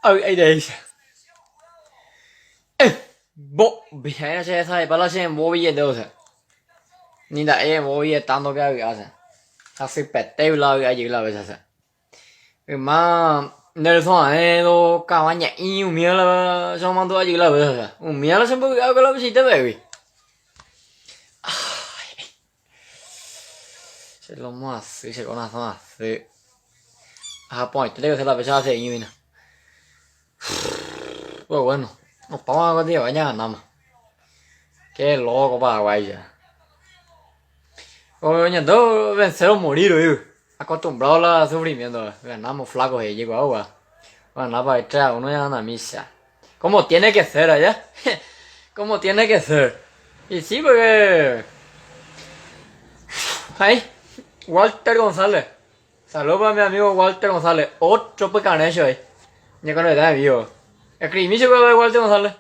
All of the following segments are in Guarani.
Avy'aiteícha. Mbovi ha'éna che sabepa la che mboviete osea. Ni nda'e mbovi tanto que avy'a osea. Hasypete la avy'a jey la vez osea. Yma Nelson Haedo, Kavaña'i umíva la che momandu'a jey la vez osea. Umíva la che mbovy'a la vichite pégui. Che lomo asy, che korasõ asy. Ahapo'ãite la fecha aseguímina. Pero bueno, opáma kotĩva ñaganáma. Qué loco Paraguay. Oñandu vencer o morir oĩ. Acostumbrado la sufrimiento. Ganamos flaco he'i jekuaa. Ganápa 3 a 1 ñaganamícha. Como tiene que ser allá. Como tiene que ser. Y sí, porque... Ahí, Walter González. Saludos para mi amigo Walter González. Otro picanecho ahí. Ya cuando está en vivo. Escribí sobre Walter González.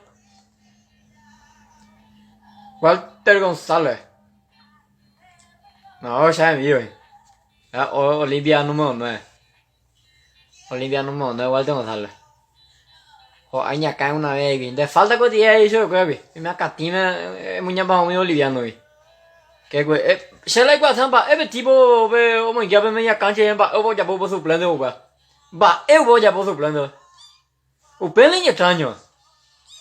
Walter González. No, ya en vivo. Olimpia número 9. Olimpia número 9 Walter González. Ho'a iñakã una vez gui. Nde falta ko tía he'i chupekuégui. Iñakãtĩme emuñamba umi boliviano-gui. Che kue, che la aikuaase mba'e pe tipo pe omoinge pe media cancha jepe mba'e ojapo upe suplente upéva. Mba'e upe ojapo suplente. Upe la iñextraño.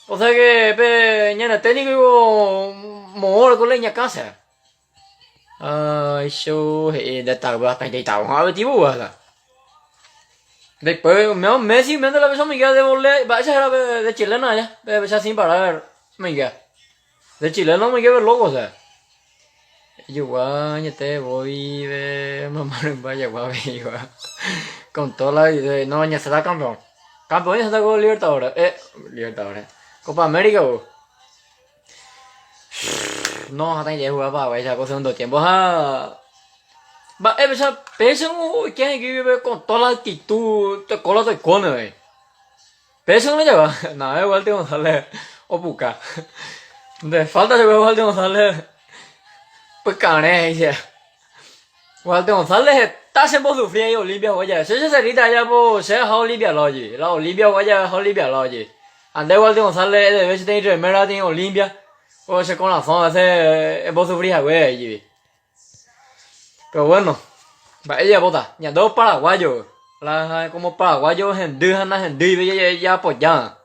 O sea que pe ñane técnico moõ ko la iñakã che. Ay, cho he'i nde tavy hasta itavy ha tipo guasa. Después me Messi me la vez Miguel de volea, mba'éicha héra pe de chilena aja, pe ovecha sin parar Miguel. De chileno Miguel loco, o sea. Ejogua añete voi ve mamá rymba jagua veíva. Con toda la idea, no ñasẽta campeón. Campeón ñasẽta ko Libertadores, Libertadores. Copa América vos. No, hatã jey jugaba Paraguáicha ko segundo tiempo ha mba'épecha péicha oike he'ígui con toda la actitud toiko la toikóne voi. Péicha no java, nave Walter González opuka. Nde falta chupe Walter González pykarẽ he'i che. Walter González heta chembosufri ahí Olimpia jugua jave. Che cheservíta ajapo che aha Olimpia lado jepi. La Olimpia jugua jave aha Olimpia lado jepi. Ha nde Walter González edeve cheteĩ remera teĩ Olimpia ko che korasõ a veces embosufri hague ahí jepi. Pero bueno, mba'e jajapóta, ñande paraguayo, la como paraguayo hendy ha nahendýipe jaapoja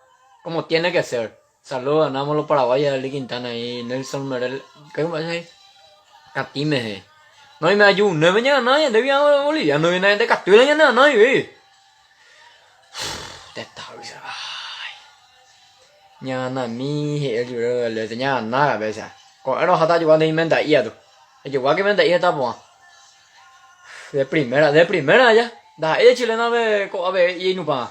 como tiene que ser. Saludos ganamos los paraguayos Arely Quintana ahí Nelson Merel ¿qué más ahí? Katime he'i. No ime ayunépe ñagana ñande gui boliviano gui ñande katuíla ñane gana guive. Tetãgui ay. Ñaganami he'i el librero del este ñagana cabeza. Ko'ẽrõ aháta ajogua ndéi menda'i atu. Ajoguáke menda'i heta porã. De primera, de primera aja. Ndaha'éi de chilena pe ko'ápe iñupã.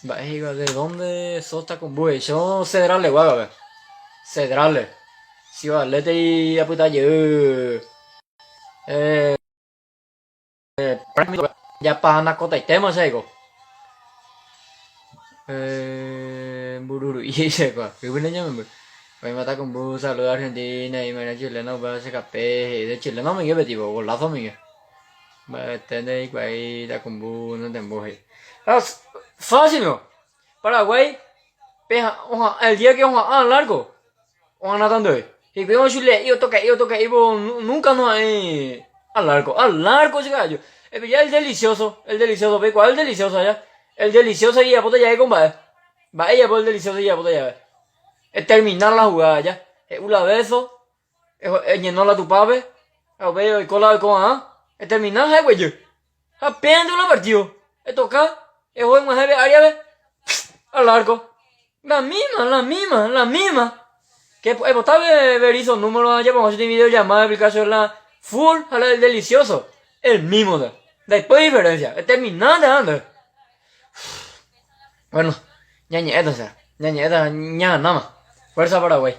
Mba'e he'íva de dónde sos Tacumbú he'i che Cedrales guávape. Cedrales. Ciudadlétei apyta jey eh Japahanakotaitéma che aiko. Eh mbururu'i he'i che kua. Yvy neñememby. Oĩma Tacumbú saludo Argentina imaina chilena upéva che kape he'i de chilena omoinge pe tipo golazo omoinge. Mba'evete ndaikuaái Tacumbú notembo he'i. Ha fácil no. Paraguái pe oha'ã el día que oha'ã al arco oganáta ndéve. Hikuái ochule'i otoka'i otoka'i po nunca noha'ãi al arco. Al arco che ka'aju. Epilla el delicioso, el delicioso peikuaa el delicioso aja. El delicioso ijapóta jave ko mba'e. Mba'e ijapo el delicioso ijapóta jave. Eterminar la jugada aja. He'u la beso. Eñeno la tupápe, ha upéi oiko la oiko'arã, etermina ha eguejy. Ha péante la partido, etoka, eho eg̃uahẽ pe áreape, al arco. La misma, la misma, la misma. Che aipota pe Berizzo número ajapo hag̃ua chete videollamada explica chupe la full ha la del delicioso, el mismo ta. Ndaipói diferencia, eterminánte ánte. Bueno, ñañe'ẽta, ñañe'ẽta ñaganáma. Fuerza Paraguay.